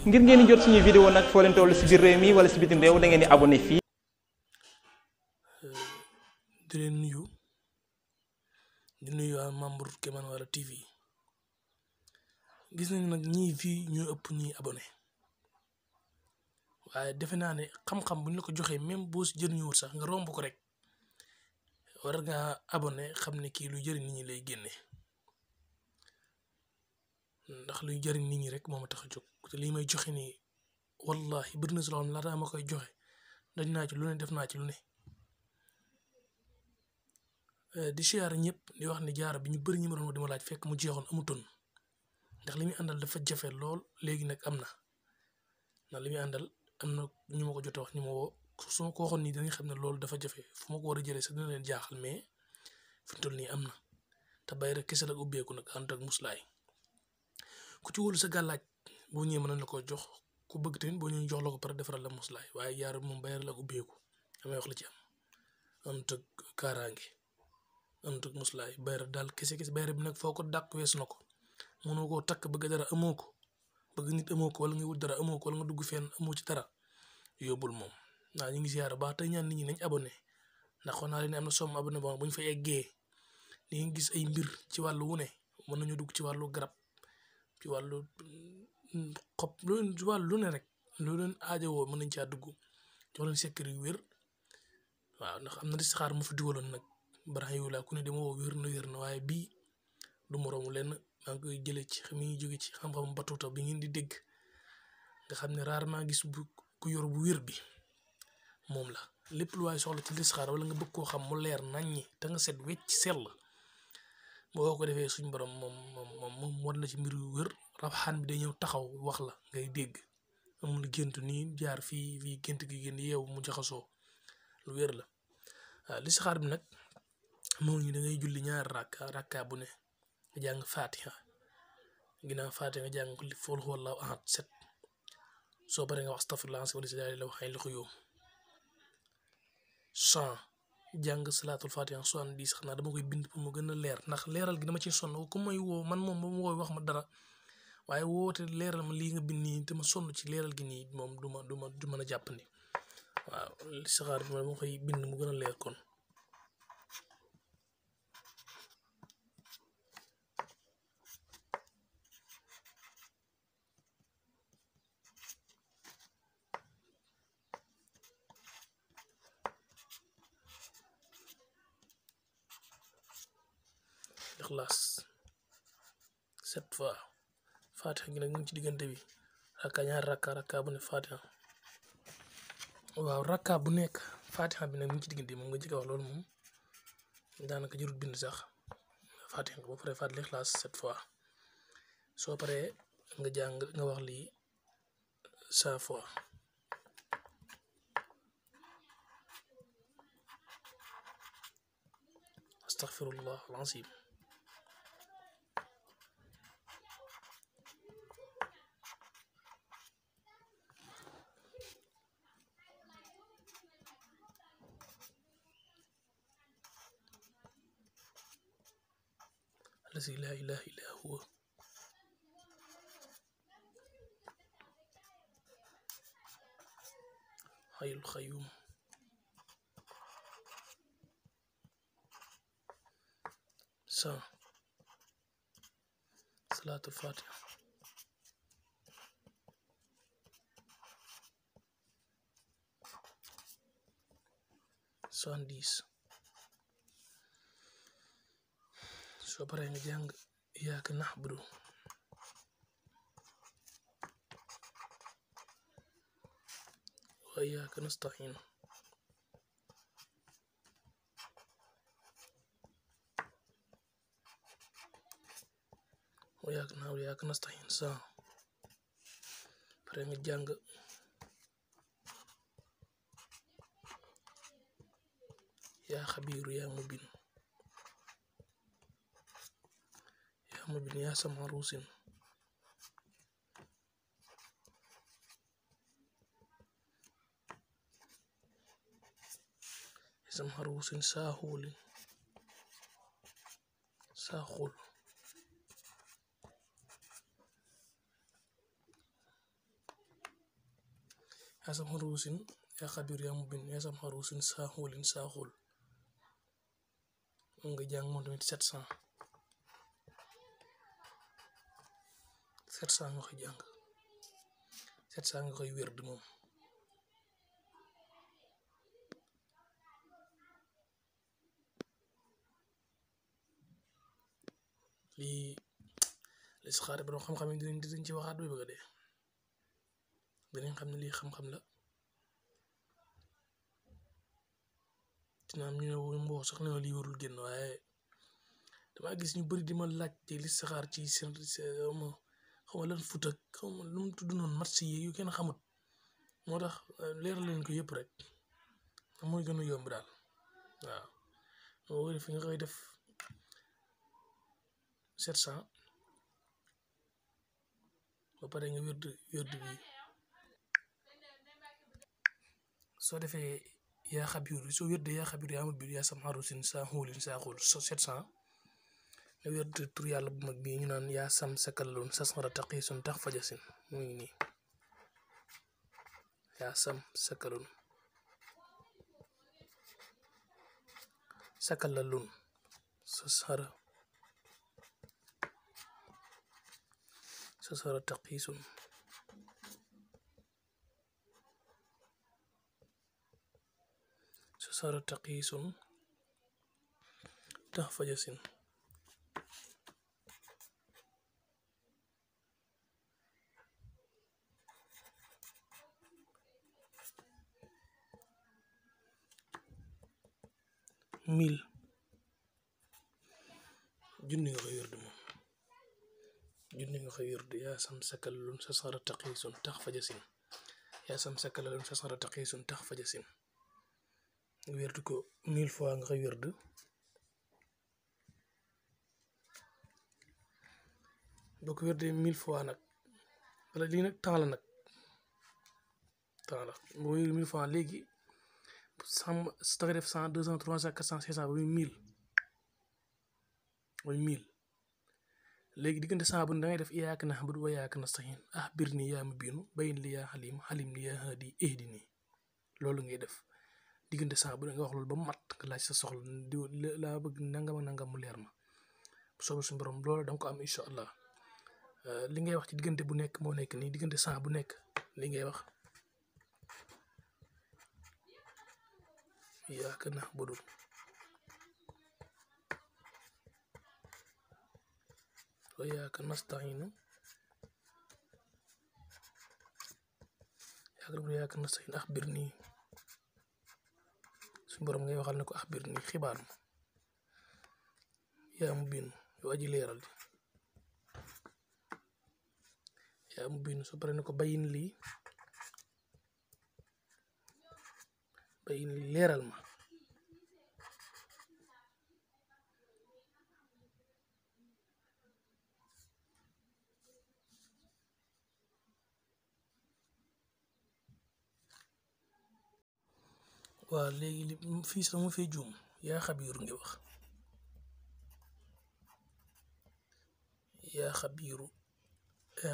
ngir ngeen di jot suñuy vidéo nag foo leen toll si biir réew mi wala si bitim réew da ngeen di abonné fii. di leen nuyu waa membre Kémane Wala TV gis nañ nag ñii fii ñoo ëpp ñii abonné waaye defe naa ne xam-xam bu ñu la ko joxee même boo si jëriñuwul sax nga romb ko rek war ngaa abonné xam ne kii luy jëriñ nit ñi lay génne ndax luy jëriñ nit ñi rek moo ma tax a jóg te lii may joxe nii wallahi bëri na si loo xam laataa ma koy joxe daj naa ci lu ne def naa ci lu ne. di siyaare ñëpp di wax ne jaara bi ñu bëri ñi ma doon di ma laaj fekk mu jeexoon amutoon ndax li muy àndal dafa jafe lool léegi nag am na ndax li muy àndal am na ñu ma ko jot a wax ñu ma woo su ma ko waxoon nii dañuy xam ne loolu dafa jafe fu ma ko war a jëlee sax dina leen jaaxal mais fi mu toll nii am na te bay rek kese la ubbeeku nag ànd ak muslaay ku ci wóolu sa gàllaaj boo ñëwee mën nañ la ko jox ku bëgg tamit boo ñëwee jox la ko pare defaral la muslaay waaye jaara moom bay rek la ubbeeku damay wax la ci am ànd ak kaaraange. ànd ak muslaay bayra daal kese bayra bi nag foo ko dàq weesu na ko mënoo koo takk bëgg dara amoo ko bëgg nit amoo ko wala nga wut dara amoo ko wala nga dugg fenn amoo ci dara yóbbul moom naa ñu ngi siyaara baax tey ñaan nit ñi nañ abonné ndax xon naa leen am na somme abonné bon bu ñu fa eggee di nga gis ay mbir ci wàllu wu ne mën nañu dugg ci wàllu garab ci wàllu xob loolu ci wàllu lu ne rek loolu leen aajowoo mën nañ caa dugg jox leen secret yu wér waaw ndax am na listixaar mu fi dugaloon nag barax yu laa ku ne dama woo wér na waaye bii du moroomu lenn maa ngi koy jëlee ci mi ngi jóge ci xam-xam batuta bi ngeen di dégg nga xam ne rarement gis bu ku yor bu wér bi moom la lépp lu waaye soxla ci listixaar wala nga bëgg koo xam mu leer naññi te nga set wecc sell boo ko defee suñ borom moom war na ci mbir yu wér raxaan bi day ñëw taxaw wax la ngay dégg amul gént nii jaar fii gént gi génn yeewu mu jaxasoo lu wér la waaw listixaar bi nag moo ngi da ngay julli ñaari rakka bu ne nga jàng fatiha ginnaaw fatiha nga jàng li fool wallaahu ahad set soo paree nga wax astaghfirullah wala si daal la waxee li ko yoom 100 jàng salaatul fatiha 70 xam naa dama koy bind pour mu gën a leer ndax leeral gi dama ci sonn ku may woo man moom ba mu wooy wax ma dara waaye woote leeral ma lii nga bind nii te ma sonn ci leeral gi nii moom du mën a jàppandi waaw listixaar bi dama koy bind mu gën a leer kon. Ixlaas 7 fois fatiha gi nag mu ngi ci diggante bi ñaar rakka bu ne fatiha waaw rakka bu nekk fatiha bi nag mu ngi ci diggante bi moom nga jëkk wax loolu moom daanaka jërut bind sax fatiha nga boo paree fatiha Ixlaas 7 fois soo paree nga jàng nga wax lii 100 fois astaghfirullah al-azim الذي لا إله إلا هو حي القيوم صلاة الفاتحة soo paree nga jàng iyyaka na'budu wa iyyaka nasta'in wa iyyaka na'budu wa iyyaka nasta'in pare nga jàng yaa xabiiru yaa mubin yaa sama ruusin sama ruusin saaxuulin saaxuul yaa sam xaruusin yaa xabiir yaa mu bin yaa sam xaruusin saaxuulin saaxuul moom nga jàng moom tamit 700 nga koy jàng 700 nga koy wérd moom lii listixaar borom xam-xam yi dinañ ci waxaat ba bëgg a dee dinañ xam ne lii xam-xam la dina am ñu ne mboo sax ne lii warul génn waaye damaa gis ñu bëri di ma laaj te listixaar ci seen xaw ma lan fut ak xaw ma lu mu tudd noonu match yi yu kenn xamut moo tax leeral leen ko yëpp rek mooy gën a yomb daal waaw moo koy def nga koy def 700 ba pare nga wérd bi soo defee yaa xabiir soo wérdee yaa xabiir yaa mu biir yaa sam xarusin saa xuulin saa xuul 700 nga wérd tur yàlla bu mag bii ñu naan yaa sam sakaloon sasmara taqiisun tax fajasin mu ngi nii yaa sam sakaloon sakalaloon sasmara taqiisun tax fajasin mil junni nga koy wérd moom junni nga koy wérd yaa sam sakaloon sasmara taqiisun tax fajasin yaa sam sakaloon sasmara taqiisun tax fajasin nga wérd ko 1000 fois nga koy wérd boo ko wérdee 1000 fois nag wala lii nag temps la boo wér 1000 fois léegi da nga def 100 200 300 400 500 ba muy 1000 léegi diggante 100 bu ne da ngay def iyyaaka na'budu wa iyyaaka nasta'iin axbirnii yaa mubiinu bayyin li yaa xaliim xalim li yaa haadi ihdinii loolu ngay def diggante 100 bu ne nga wax loolu ba mat nga laaj sa soxla di laa bëgg nangam ak nangam mu leer ma bu soobee suñu borom loolu danga ko am incha allah li ngay wax ci diggante bu nekk moo nekk nii diggante 100 bu nekk li ngay wax iyyaaka na'budu wa iyyaaka nasta'iin axbirnii suñu borom ngay waxal ne ko axbirnii xibaar ma yaa mu biinu yow aji leeral ji yaa mu biinu soo pare ne ko bayin lii leeral ma waaw léegi li fii sax mu fee juum yaa xabiiru ngi wax yaa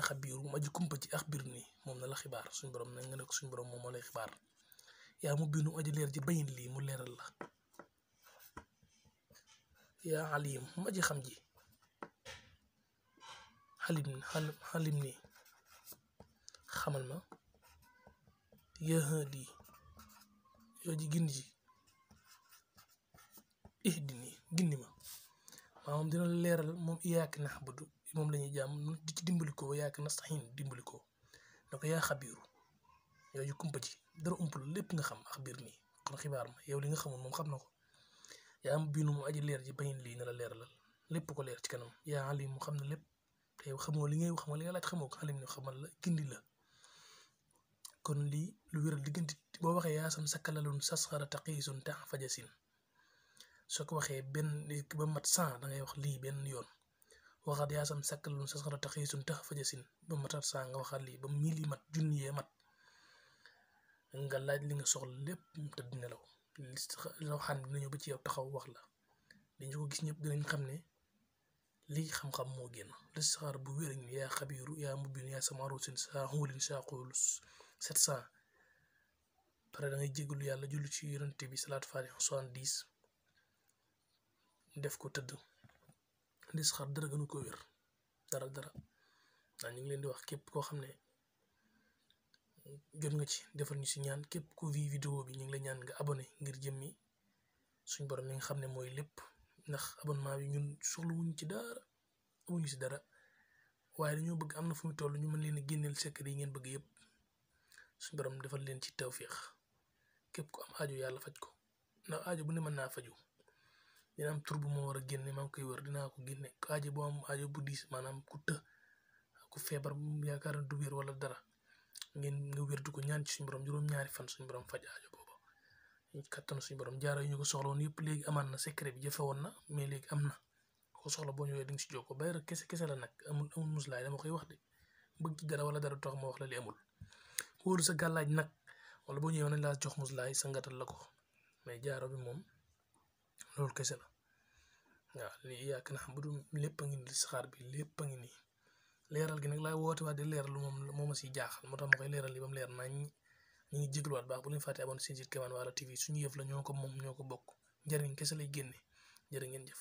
xabiiru ma ji kumpa ci axbirnii moom na la xibaar suñu borom nag nga ne ko suñu borom moom moo lay xibaar yaa mu biinu aji leer ji bayin lii mu leeral la yaa alim ma ji xam ji xalim nii xamal ma yaa haadi yoo ji gindi ji ihdinii gindi ma moom dina la leeral moom iyyaaka na'budu moom la ñuy jaam di ci dimbali ko wa iyyaaka nasta'iin dimbali ko ne ko yaa xabiiru yow ji kumpa ji dara umpul lépp nga xam axbirnii kon xibaar ma yow li nga xamul moom xam na ko yaa am biinu mu aji leer ji bayin lii na la leeralal lépp ko leer ci kanam yaa alim mu xam ne lépp te yow xamoo li ngay wax li nga laaj xamoo ko alim ne xamal la gindi la kon lii lu wéral diggante boo waxee yaa sam sakkalaloon sasxara taqiisun tax fajasin soo ko waxee benn ba mat 100 da ngay wax lii benn yoon waxaat yaa sam sakkalaloon sasxara taqiisun tax fajasin ba matat 100 nga waxaat lii ba 1000 yi mat junniyee mat nga laaj li nga soxla lépp te di nelaw loo xam ne dina ñëw ba ci yow taxaw wax la dañu ko gis ñëpp dinañ xam ne lii xam-xam moo génn listixaar bu wér yaa xabiiru yaa mubiin yaa sam xaruusin saa xuulin saa xuul 700 pare da ngay jégalu yàlla julli ci yonent bi salaatu faatiha 70 def ko tëdd listixaar dara gënu ko wér dara ndax ñu ngi leen di wax képp koo xam ne jot nga ci defal ñu si ñaan képp ku vi vidéo bi ñu ngi lay ñaan nga abonné ngir jëmmi suñ borom mi nga xam ne mooy lépp ndax abonnement bi ñun soxlawuñ ci dara amuñu si dara waaye dañoo bëgg am na fu mu toll ñu mën leen a génneel secret yi ngeen bëgg yëpp suñ borom defal leen ci tawféex képp ku am aajo yàlla faj ko ndax aajo bu ne mën naa faju dina am tur bu ma war a génne maa ngi koy wër dinaa ko génne aajo boo am aajo bu diis maanaam ku ku feebar yaakaar du wér wala dara ngeen nga wér du ko ñaan ci suñu borom juróom-ñaari fan suñu borom faj aajo boobu ñu kattanu suñu borom jaaro yi ñu ko soxla woon yëpp léegi amaan na secret bi jafe woon na mais léegi am na ko soxla boo ñëwee di nga si jokkoo bay rek kese la nag amul muslaay dama koy wax de bëgg ci dara wala dara tax ma wax la li amul wóolu sa gàllaaj nag wala boo ñëwee nañ laa jox muslaay sangatal la ko mais jaaro bi moom loolu kese la waaw lii yàgg na xam bu dul lépp a ngi nii saxaar bi lépp a ngi nii leeral gi nag laay woote waat di leeral moom ma siy jaaxal moo tax ma koy leeral li ba mu leer nañ ñu ngi jégluwaat baax bu leen fàtte abonné seen site Kémane Wala TV suñu yëf la ñoo ko moom ñoo ko bokk njëriñ kese lay génne jërë ngeen jëf